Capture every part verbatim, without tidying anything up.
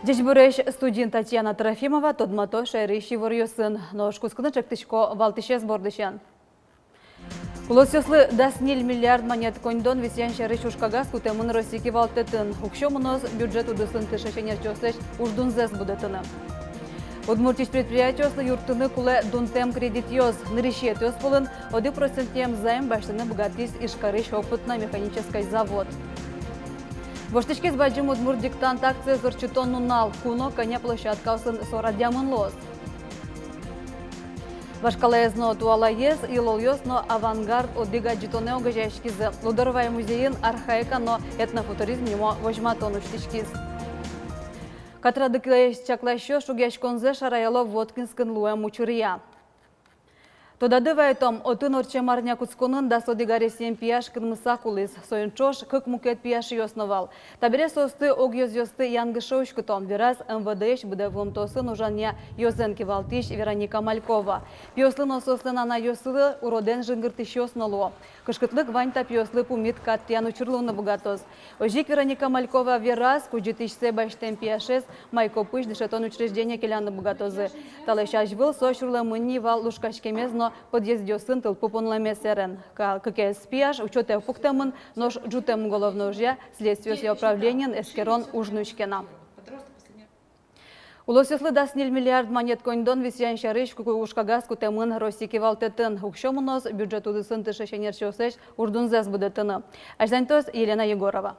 Ӟечбуресь! Студиын Татьяна Трофимова. Тодмато шаерысь иворъёсын. Нош кутскыны ӵектӥсько валтӥсез бордысен. Улосъёслы дас ньыль миллиард манет коньдон висъян сярысь ужкагаз кутэмын Россия кивалтэтын. Уксё мыноз бюджет удысын тыршись ӧнерчиослэсь уждунзэс будэтыны. Удмуртиысь предприятиослы юрттыны кулэ дунтэм кредитъёс. Нырысетӥос пӧлын одӥг процентъем займ басьтыны быгатӥз Ижкарысь опытно-механической завод. Воштӥськиз бадӟым удмурт диктант акциез ортчытон нунал. Куно кӧня площадкаосын со радъямын луоз? Вашкалаез но туалаез, йылолъёс но авангард одӥг адӟытонэ огазеяськизы. Лудорвай музейын архаика но этнофутуризм нимо возьматон усьтӥськиз. Катрадлыклэсь чакласьёс шугъяськонзэс шараяло Воткинскын луэм учыръя. Тодады вайытом, отын ортчем арня кутсконын дас одӥг аресъем пияш кынмыса кулӥз. Соин ӵош кык мукет пияшъёс но вал. Табере соосты, огъёзъёсты, янгыше уськытом, вераз МВД-ысь быдэ вуымтэосын ужанъя ёзэн кивалтӥсь Вероника Малькова. Пиослы но соослэн анайёсызлы уродэн жингыртӥсьёс но луо. Кышкытлык вань та пиослы пумит кат тӥян учыр луыны быгатоз. Озьы ик Вероника Малькова вераз, кудӟытӥсьсэ басьтэм пияшез Майкопысь дышетон учреждение келяны быгатозы. Талэсь азьвыл со сюрламын ни вал лушкаськемез но подъездъёсын тылпу понлэмез сэрен. Ка-, кыкез пияш учётэ пуктэмын, нош ӝутэм уголовной ужъя следствиосъя управлениын эскерон уж нуиське на. Улосъёслы дас ньыль миллиард манет коньдон висъян сярысь ку-, ужкагаз кутэмын Россия кивалтэтын. Уксё мыноз бюджет удысын тыршись ӧнерчиослэсь уждунзэс будэтыны. Азьланьтоз Елена Егорова.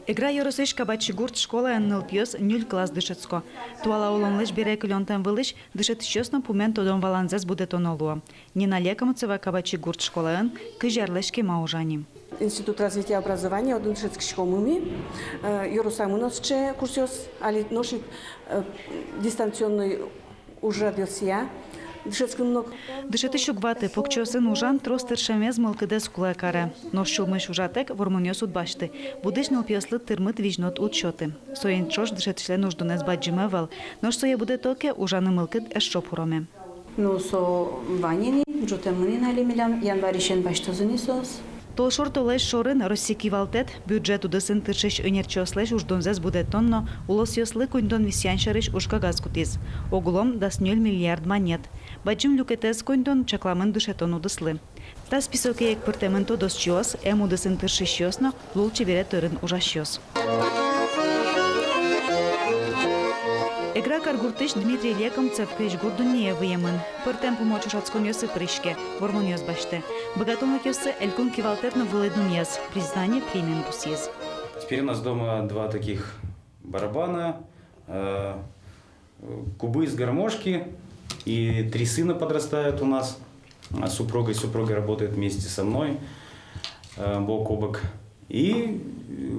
Эгра ёросысь Кабачигурт школаын нылпиос ньыль класс дышетско. Туала улонлэсь бере кылёнтэм вылысь дышетӥсьёс но пумен тодон-валанзэс будэтоно луо. Нина Лекомцева Кабачигурт школаын кызь арлэсь кема ужа ни. Институт развития образования, отын дышетскиськомы ми, э, ёросамы но сыӵе курсъёс, али нош ик, э, дистанционной ужрадъёсъя дышетским но. Дышетӥсь уг ваты, покчиосын ужан трос тыршемез, мылкыдэз кулэ каре. Нош сюлмысь ужатэк вормонъёс уд басьты, будӥсь нылпиослы тырмыт визьнод уд сёты. Соин ӵош дышетӥсьлэн уждунэз бадӟым ӧвӧл, нош сое будэто ке, ужаны мылкыд эшшо пуроме. Ну, со вань ини, ӝутэмын ини али милям, январьысен басьтозы ини соос. Толшор толэзь шорын Россия кивалтэт бюджет удысын тыршись ӧнерчиослэсь уждунзэс будэтон но улосъёслы коньдон висъян сярысь ужкагаз кутӥз. Огъя дас ньыль миллиард манет. Бадӟым люкетэз коньдон чакламын дышетон удыслы. Та списоке ик пыртэмын тодосчиос, эм удысын тыршисьёс но лулчеберет ӧрын ужасьёс. Эгра каргуртысь Дмитрий Лекомцев крезьгур дуннее выемын. Пӧртэм пумо ӵошатсконъёсы пыриське, вормонъёс басьтэ. Быгатонлыкъёссэ элькун кивалтэт но вылӥ дунъяз, признание премиен пусйиз. Теперь у нас дома два таких барабана, э, кубы из гармошки, и три сына подрастают у нас. А супруга, супруга работает вместе со мной, э, бок о бок. И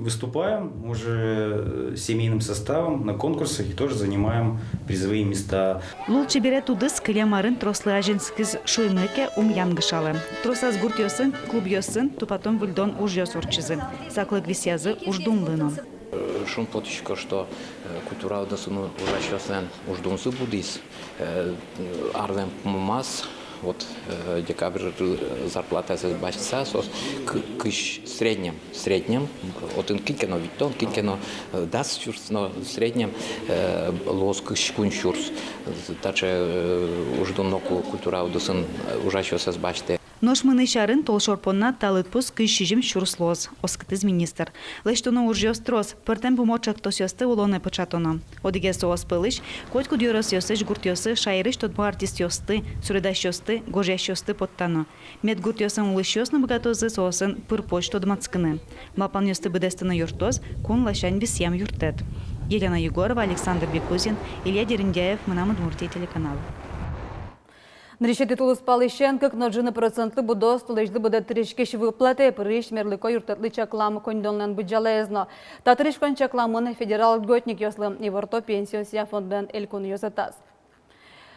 выступаем уже семейным составом на конкурсах и тоже занимаем призовые места. Лулчеберет удыс кылем арын трослы азинскиз шуыны ке, ум янгышалэ. Тросаз гуртъёсын, клубъёсын тупатон-выльдон ужъёс ортчизы. Саклык висъязы уждунлы но. Э, шумпотӥсько, что, э, культура удысын ужасьёслэн уждунзы будӥз. Э, арлэн пумаз, вот, э, декабрь, э, зарплатазэс басьтыса, соос к-, кызь, среднем, среднем, отын кин ке но витьтон, кин ке но, э, дас сюрс, но среднем, э, луоз кызь куинь сюрс. Таӵе, э, уждун но ку-, культура удысын, э, ужасьёсыз басьтэ. Нош мынӥсь арын толшор понна та лыдпус кызь сизьым сюрс луоз, оскытӥз министр. Лэсьтоно ужъёс трос, пӧртэм пумо ӵектосъёсты улонэ пыӵатоно. Одӥгез соос пӧлысь — котькуд ёросъёсысь гуртъёсы шаерысь тодмо артистъёсты, суредасьёсты, гожъясьёсты поттано. Мед гуртъёсын улӥсьёс но быгатозы соосын пыр-поч тодматскыны. Малпанъёсты быдэстыны юрттоз кун ласянь висъям юрттэт. Елена Егорова, Александр Бекузин, Илья Дерендяев, «Мынам Удмуртие» телеканал. Нырысетӥ тулыспалысен кык но ӝыны процентлы будоз толэзьлы быдэ тырӥськись выплатае пырись мерлыко юрттэтлы чаклам коньдонлэн быдӟалаез но. Та тырӥськон чакламын федерал льготникъёслы, иворто Пенсиосъя фондлэн элькун ёзэтаз.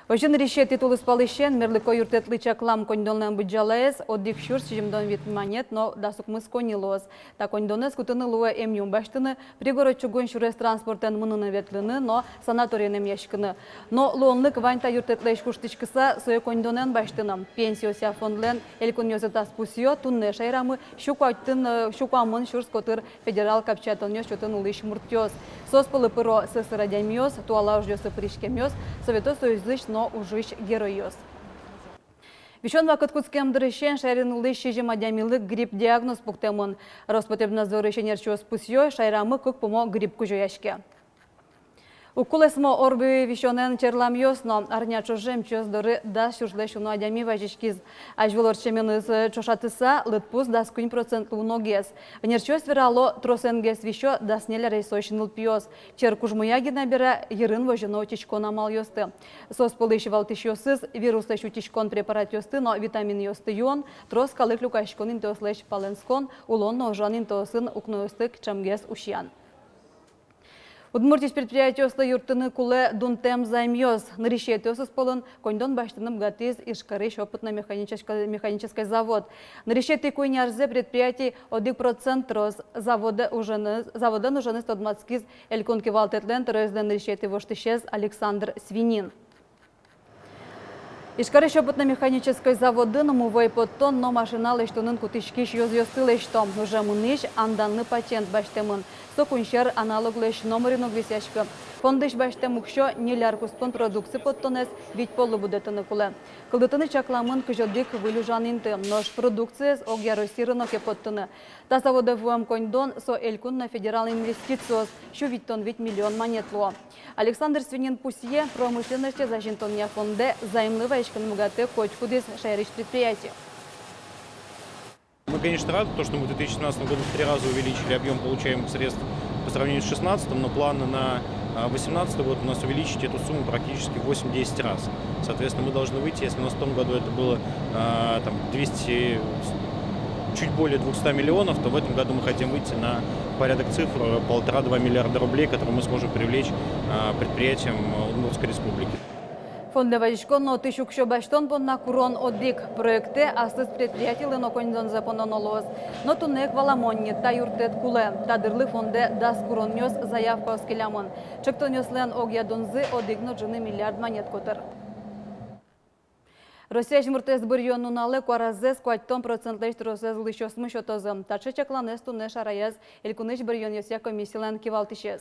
Озьы, нырысетӥ тулыспалысен мерлыко юрттэтлы чаклам коньдонлэн быдӟалаез одӥг сюрс сизьымдон вить манет но дас укмыс коньы луоз. Та коньдонэз кутыны луэ эмъюм басьтыны, пригород чугун сюрес транспортэн мыныны-ветлыны но санаториын эмъяськыны. Но луонлык вань та юрттэтлэсь куштӥськыса сое коньдонэн басьтыны. Пенсиосъя фондлэн элькунъёсыз пусъё: туннэ шаерамы сю куатьтон, э, сю куамын сюрс котыр федерал капчиятонъёс сётыны улӥсь муртъёс. Соос пӧлы пыро сӧсыр адямиос, туала ужъёсы пыриськемъёс, Совето Союзысь но ужысь геройёс. Висён вакыт кутскем дырысен шаерын улӥсь сизьым адямилы грипп диагноз пуктэмын. Роспотребнадзорысь ӧнерчиос пусъё: шаерамы кык пумо грипп кузёяське. Уг кулэсмо орбы висёнэн черламъёс но. Арня ӵоже эмчиос доры дас сюрслэсь уно адями вазиськиз. Азьвыл ортчеменыз ӵошатыса, лыдпус дас куинь процентлы уногес. Ӧнерчиос верало: тросэнгес висё дас ньыль аресозь нылпиос. Чер кужмоя гинэ бере йырын возёно утиськон амалъёсты. Соос пӧлысь валтӥсьёсыз: вируслэсь утиськон препаратъёсты но витаминъёсты юон, трос калык люкаськон интыослэсь палэнскон, улон но ужан интыосын укноосты ӵемгес усьян. Удмуртиысь предприятиослы юрттыны кулэ дунтэм займъёс. Нырысетӥосыз пӧлын коньдон басьтыны быгатӥз Ижкарысь опытно-механической, механической завод. Нырысетӥ куинь арзэ предприятие одӥг процент трос. Заводэ ужаны, заводлэн ужанэз тодматскиз элькун кивалтэтлэн тӧроезлэн нырысетӥ воштӥсез Александр Свинин. Ижкарысь опытно-механической заводын мувӧй поттон но машина лэсьтонын кутӥськись ёзъёсты лэсьто. Уже мынӥсь анданлы патент басьтэмын. Со куиньсьӧр аналоглэсь номырин уг висъяськы. Фондысь басьтэм уксё ньыль ар куспын продукция поттонэз вить поллы будэтыны кулэ. Кылдытыны чакламын кызь одӥг выль ужан инты, нош продукциез огъя Россиын но ке поттыны. Та заводэ вуэм коньдон — со элькун но федерал инвестициос, сю витьтон вить миллион манет луо. Александр Свинин пусъе: промышленностез азинтонъя фондэ займлы вазиськыны быгатэ котькудӥз шаерысь предприятие. Мы, конечно, рады, то, что мы в две тысячи семнадцатом году в три раза увеличили объём получаемых средств по сравнению с шестнадцатым, но планы на, а, восемнадцатый год у нас увеличить эту сумму практически в восемь-десять раз. Соответственно, мы должны выйти, если у нас в том году это было, а, там, двести, чуть более двухсот миллионов, то в этом году мы хотим выйти на порядок цифр, э, полтора-два миллиарда рублей, которые мы сможем привлечь, а, предприятиям, э, Удмуртской Республики. Фондэ вазиськон но отысь уксё басьтон понна курон одӥг. Проектэ аслыз предприятилы но коньдонзэ пононо луоз. Но туннэ ик валамон ни: та юрттэт кулэ. Та дырлы фондэ дас куронъёс заявкаос келямын. Ӵектонъёслэн огъя дунзы одӥг но ӝыны миллиард манет котыр. Россия азьмуртэз быръён нуналэ куаразэс куатьтон процентлэсь тросэз улӥсьёсмы сётозы. Таӵе чакланэз туннэ шараяз элькунысь быръёнъёсъя комиссилэн кивалтӥсез.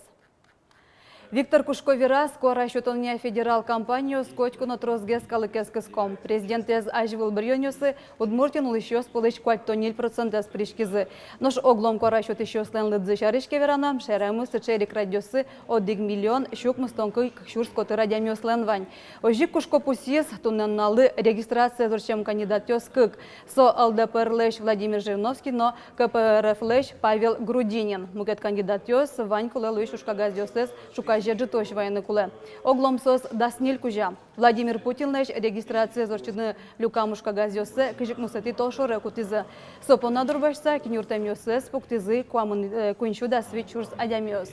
Виктор Кушко вераз: куара сётонъя федерал кампаниос котьку но тросгес калыкез кыско. Президентэз азьвыл быръёнъёсы Удмуртиын улӥсьёс пӧлысь куатьтон ньыль процентэз пыриськизы. Нош оглом куара сётӥсьёслэн лыдзы сярысь ке верано, шаерамы сыӵе эрикрадъёссы одӥг миллион сю укмыстон кык сюрс котыр адямиослэн вань. Озьы ик Кушко пусйиз: туннэ нуналлы регистрациез ортчем кандидатъёс кык. Со ЛДПР-лэсь Владимир Жириновский но КПРФ-лэсь Павел Грудинин. Мукет кандидатъёс вань кулэ луись ужкагазъёссэс ӵуказе ӝытозь вайыны кулэ. Оглом соос дас ньыль кузя. Владимир Путинлэсь регистрациез ортчыны люкам ужкагазъёссэ кызь укмысэтӥ толшоре кутӥзы. Со понна дурбасьса кинюртэмъёссэс пуктӥзы куамын, э, куинь сю дас вить сюрс адямиос.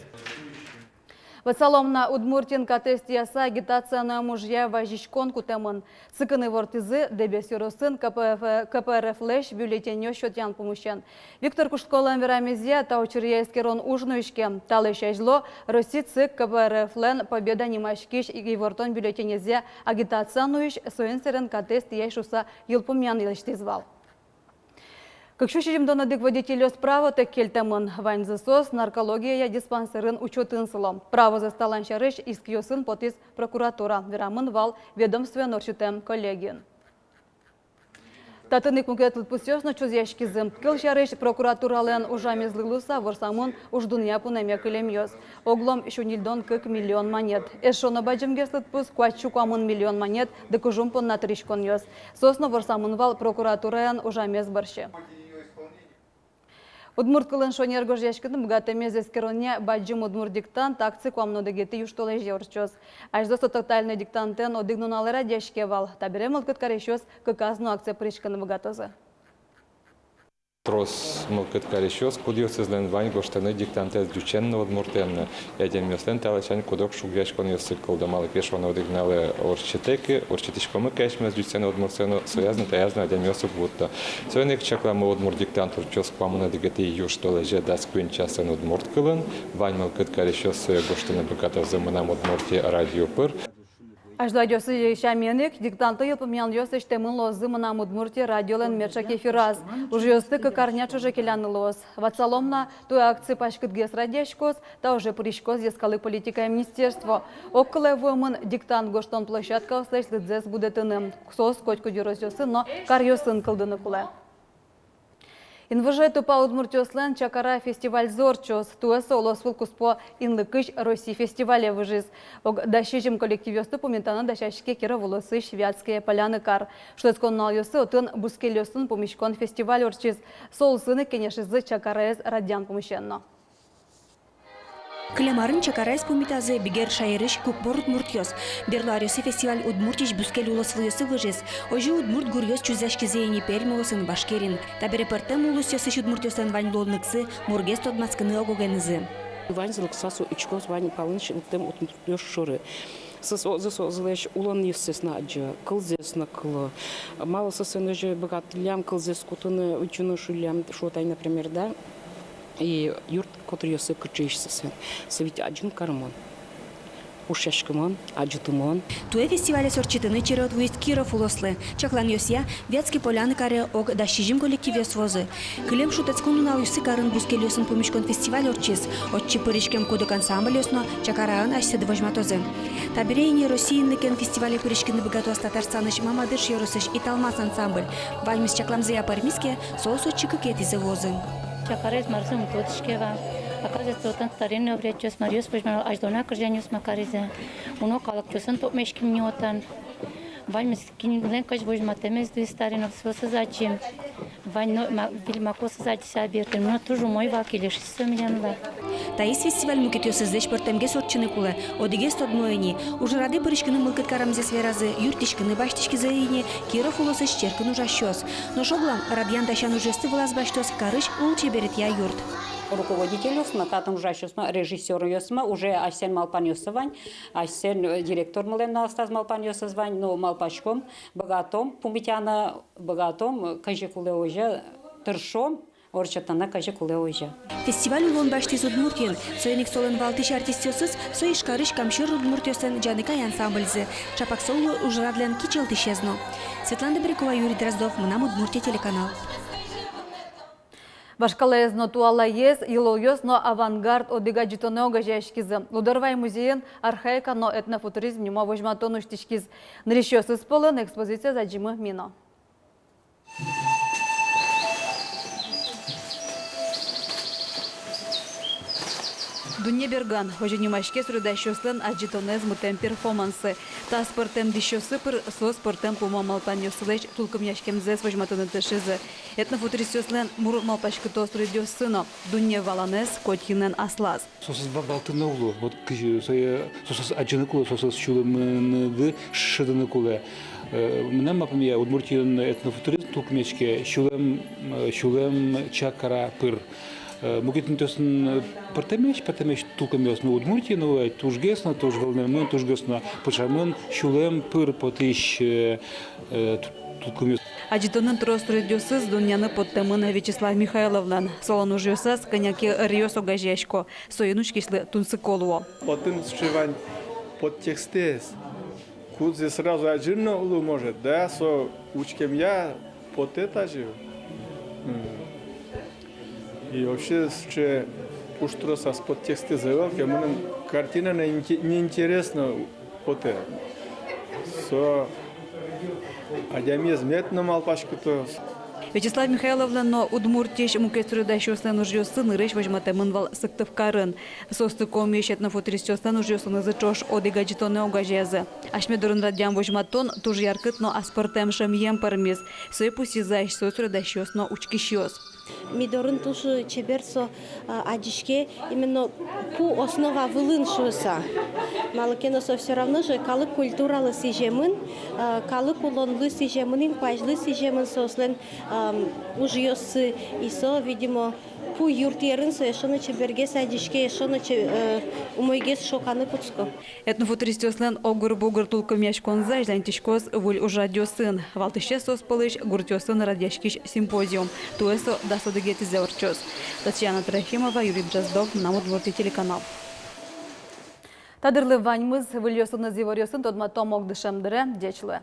Ватсалом на: Удмуртиын катэз тӥяса агитация но ужъя вазиськон кутэмын. Сыкыны ивортӥзы Дэбес ёросын КПФ, КПРФ-лэсь бюллетеньёс сётъян пумысен. Виктор Кушколэн верамезъя, та учыръя эскерон уж нуиське. Талэсь азьло Россиысь КПРФ-лэн «Победа» нимаськись ивортон бюллетенезъя агитация нуись, соин сэрен катэз тӥяй шуыса йылпумъян лэсьтӥз вал. Кык сю сизьымдон одӥг водительёс правотэк кельтэмын. Ваньзы соос наркологияя диспансерын учётын сыло. Правозэс талан сярысь искъёсын потӥз прокуратура, верамын вал ведомствоен ортчытэм коллегиын. Татын ик мукет лыдпусъёс но чузъяськизы. Кылсярысь, прокуратуралэн ужамезлы луыса ворсамын уждунъя пунэме кылемъёс. Оглом сю ньыльдон кык миллион манет. Эшшо но бадӟымгес лыдпус: куать сю куамын миллион манет дыкужум понна тыриськонъёс. Соос но ворсамын вал прокуратураен ужамез бӧрсьы. Удмурт кылын шонер гожъяськыны быгатэмез эскеронъя «Бадӟым удмурт диктант» акция куамын одӥгетӥ южтолэзе ортчоз. Азьло со тотальной диктантэн одӥг нуналэ радъяське вал. Табере мылкыд карисьёс кыказ но акцие пыриськыны быгатозы. Трос мылкыд карисьёс, кудъёсызлэн вань гожтыны диктантэз ӟучен но, удмуртэн но. Адямиослэн та ласянь куд-ог шугъяськонъёссы кылдо, малы ке шуоно, одӥг нуналэ ортчытэ ке, ортчытӥськомы ке асьмеос ӟучен но, удмуртэн но, сояз но, таяз но адямиос уг вутто. Соин ик чакламы, удмурт диктант ортчоз куамын одӥгетӥ южтолэзе дас куинь часын удмурт кылын. Вань мылкыд карисьёс сое гожтыны быгатозы «Мынам Удмуртие» радио пыр. Азьланьёсыз сямен ик, диктантлы йылпумъянъёс лэсьтэмын луозы «Мынам Удмуртие» радиолэн меӵак эфираз. Ужъёсты кык арня ӵоже келяны луоз. Ватсалом на, туэ акци паськытгес радъяськоз, та уже пыриськоз йӧскалык политикая министерство. Огкылэ вуэмын диктант гожтон площадкаослэсь лыдзэс будэтыны. Соос котькуд ёросъёсын но каръёсын кылдыны кулэ. Инвожое тупа удмуртъёслэн «Чакара» фестивальзы ортчоз. Туэ со улосвыл куспо инлыкысь Росси фестивале выжиз. Ог дас сизьым коллективъёсты пумитаны дасяське Киров улосысь Вятские Поляны кар. Шутэтскон нуналъёсы отын бускельёсын пумиськон фестиваль ортчиз. Со улсын ик кенешизы «Чакараез» радъян пумысен но. Кылем арын «Чакараез» пумитазы Бигер шаерысь кук пол удмуртъёс. Берло аръёсы фестиваль Удмуртиысь бускель улосвылъёсы выжиз. Озьы удмурт гуръёс чузъяськизы ини Пермь улосын, Башкириын. Табере пӧртэм улосъёсысь удмуртъёслэн вань луонлыксы мургес тодматскыны ог-огенызы. Ваньзы лыкса со учкоз вань палысь лыктэм удмуртъёс шоры. Соос, соос, соос, сослэсь улонъёссэс но адӟо, кылзэс но кыло. Малы соослэн озьы быгатӥллям кылзэс кутыны, утьыны шуиллям, шуо тани, например, да. И юрт котыръёссы кыӵеесь соослэн, со ведь адӟыны карымон, ушъяськымон, адӟытымон. Туэ фестивалез ортчытыны черод вуиз Киров улослы. Чакланъёсъя, Вятские Поляны каре ог дас сизьым коллективъёс вуозы. Кылем шутэтскон нуналъёсы карын бускельёсын пумиськон фестиваль ортчиз. Отчы пыриськем куд-ог ансамбльёс но «Чакараын» асьсэды возьматозы. Табере ини Росси инлыкен фестивале пыриськыны быгатоз Татарстанысь Мамадыш ёросысь «Италмас» ансамбль. Ваньмыз чакламзыя пӧрмиз ке, соос отчы кыкетӥзэ вуозы. «Чакараез» марзэ ум тодӥське вал. Оказывается, отын старинный обрядъёс, маръёс возьмало, азьло но кырӟанъёс ма каризы. Уно калыкъёсын тодмаським ни отын. Ваньмыз, кинлэн кызьы возьматэмез луиз старинный, соосыз адӟим. Вань но ма-, выль макосыз адӟыса бертӥм но, туж умой вал, кельшиз со милемлы. Таиз фестиваль мукетъёсызлэсь пӧртэмгес ортчыны кулэ. Одӥгез тодмо ини: ужраде пыриськыны мылкыд каремзэс веразы, юрттӥськыны басьтӥськизы ини Киров улосысь черкын ужасьёс. Нош оглом радъян-дасян ужъёсты вылаз басьтоз карысь лулчеберетъя юрт. Руководительёс но, татын ужасьёс но, режиссёръёс но уже асьсэлэн малпанъёссы вань, асьсэлэн, э, директормылэн но астаз малпанъёсыз вань, но малпаськом, быгатом пумитаны, быгатом, кызьы кулэ озьы, тыршом ортчытыны, кызьы кулэ озьы. Фестиваль улон басьтӥз Удмуртиын, соин ик солэн валтӥсь артистъёсыз — со Ижкарысь «Кам сьӧр» удмуртъёслэн «Ӟаныкай» ансамбльзы. Чапак со луэ ужрадлэн кичӧлтӥсез но. Светлана Добрякова, Юрий Дроздов, «Мынам Удмуртие» телеканал. Вашкалаез но туалаез, йылолъёс но авангард одӥг адӟытонэ огазеяськизы. Лудорвай музейын «Архаика но этнофутуризм» нимо возьматон усьтӥськиз. Нырысьёсыз пӧлын экспозициез адӟимы ми но. «Дунне берган» — озьы нимаське суредасьёслэн адӟытонэз мытэм перформансы. Та спортэн дӥсьёссы пыр соос пӧртэм пумо малпанъёссылэсь тулкымъяськемзэс возьматыны тыршизы. Этнофутуристъёслэн мур малпаськыто суредъёссы но: дунне валанэз, коть инэн аслаз. Соосыз ва-, валтыны уг лу, вот кызьы сое, соосыз адӟыны кулэ, соосыз сюлэмыныды шӧдыны кулэ. Э, мынам малпамъя, Удмуртиын этнофутуризм тулкымъяське сюлэм, э, сюлэм чакара пыр. Э, мукет интыосын, э, пӧртэмесь, пӧртэмесь тулкымъёс, но Удмуртиын но вал тужгес но, туж вӧлнэмын, тужгес но пыӵамын сюлэм пыр потӥсь, э, э, ту-, тулкымъёс. Адӟытонын трос суредъёсыз дуннеын поттэмын Вячеслав Михайловлэн. Солэн ужъёсаз кӧня ке ӧръёс огазеясько, соин учкисьлы тунсыко луо. Отын сыӵе вань подтекстэз, кудзэ сразу адӟыны но уг лу, может, да, со учкемъя потэ тазьы. М. И вообще сыӵе пуштрос аспот текстэз ӧвӧл ке, мыным картина но инте-, неинтересно потэ. Со адямиез мед но малпаськытоз. Вячеслав Михайловлэн но Удмуртиысь мукет суредасьёслэн ужъёссы нырысь возьматэмын вал Сыктывкарын. Соосты Комиысь этнофутуристъёслэн ужъёсынызы ӵош одӥг адӟытонэ огазеязы. Асьме дорын радъям возьматон туж яркыт но аспӧртэм шӧмъем пӧрмиз. Сое пусйизы асьсэ суредасьёс но учкисьёс. Ми дорын туж чебер со, а, адӟиське именно пу основа вылын шуыса. Малы ке но со всё равно же калык культуралы сӥземын, а, калык улонлы сӥземын, инкуазьлы сӥземын соослэн, ам, ужъёссы. И со, видимо, пу юртъерын со эшшо но чебергес адӟиське, эшшо но че-, э, умойгес шоканы кутско. Этнофутуристъёслэн огыр-бугыр тулкымъяськонзы азьланьтӥськоз выль ужрадъёсын. Валтӥсез соос пӧлысь гуртъёсын радъяськись симпозиум. Туэ со дас одӥгетӥзэ ортчоз. Татьяна Трофимова, Юрий Дроздов, «Мынам Удмуртие» телеканал. Та дырлы ваньмыз. Выльёсыныз иворъёсын тодматом ог дышем дыре. Ӟеч луэ.